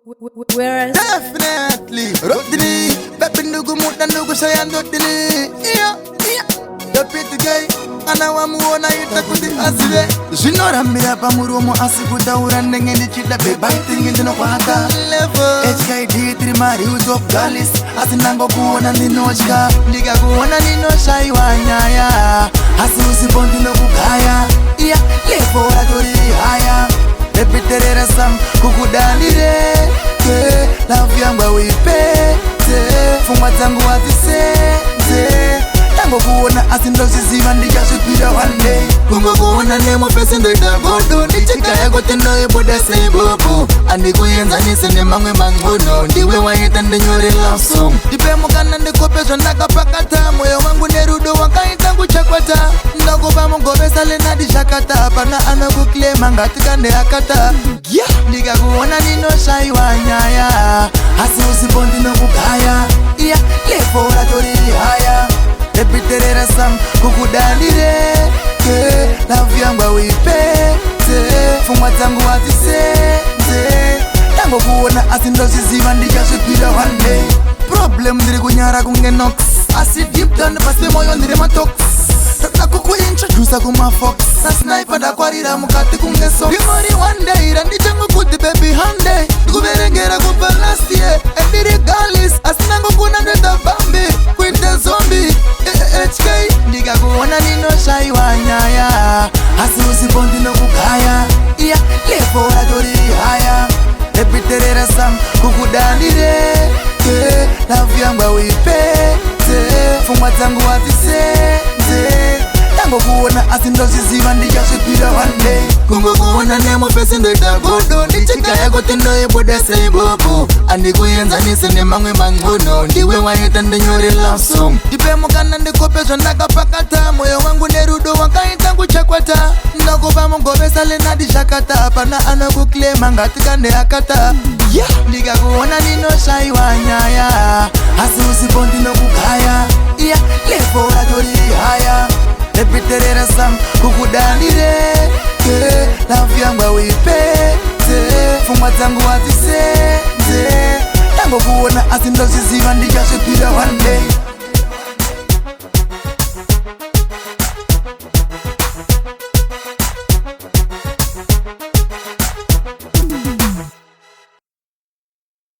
Whereas Definitely. Rodney, baby ndikumuda ndikushaya ndodini. Iya, ndopiti gay ana wamuona ita kuti azive zvinorambira pamuromo, asi kutaura ndenge ndichida. Babe, I think ndinokwata HKD, tiri mareal top galis, asi ndangokuona ndinotya. Ndikakuona ndinoshayiwa nyaya, asi usipo ndinokugaya. Iya, level racho riri higher. Baby, terera sam kukudandireke, love yangu auipete, pfungwa dzangu hadzisenze. Ndangokuona, asi ndozviziva ndichazvipira one day. Kungokuona nemufesi ndoita godo, ndichigaya kuti ndoibuda seibobo. Andikuenzanise nemamwe mangono, ndiwe waita ndinyore love song. Ndipe mukana ndikope zvandakapakata, moyo wangu nerudo wakaita kuchakwata. Ndakupa mugovesa lenadi zvakata, pana anokuklema ngatikande akata. Yeah. Ndikakuona ndinoshayiwa nyaya, asi usipo ndinokugaya. Iya, level racho riri higher. Baby, terera sam kukudandireke, love yangu auipete, pfungwa dzangu hadzisenze. Ndangokuona, asi ndozviziva ndichazvipira one day. Problem ndiri kunyara kunge nox, asi deep down pasi pemoyo ndiri matox. Toda kukuintrodusa kumafox, sasniper ndakwarira mukati kunge so rimori. One day randichangokuti baby hande, ndikuverengera kubva last year endiri galis, asi ndangokuna ndoita bambi kuite zombie. HK, ndikakuona ndinoshayiwa nyaya, asi usipo ndinokugaya. Iya, level racho riri higher. Baby, terera sam kukudandireke, love yangu auipete, pfungwa dzangu hadzisenze. Ndangokuona, asi ndozviziva ndichazvipira one day. Kungokuona nemufesi ndoita godo, ndichigaya kuti ndoibuda seibobo. Andikuenzanise nemamwe mangono, ndiwe waita ndinyore love song. Ndipe mukana ndikope zvandakapakata, moyo wangu nerudo wakaita kuchakwata. Ndakupa mugovesa lenadi zvakata, pana anokuklema ngatikande akata. Yeah. Ndikakuona ndinoshayiwa nyaya, asi usipo ndinokugaya. Iya, level racho riri higher. Baby, terera sam kukudandireke, love yangu auipete, pfungwa dzangu hadzisenze. Ndangokuona, asi ndozviziva ndichazvipira one day.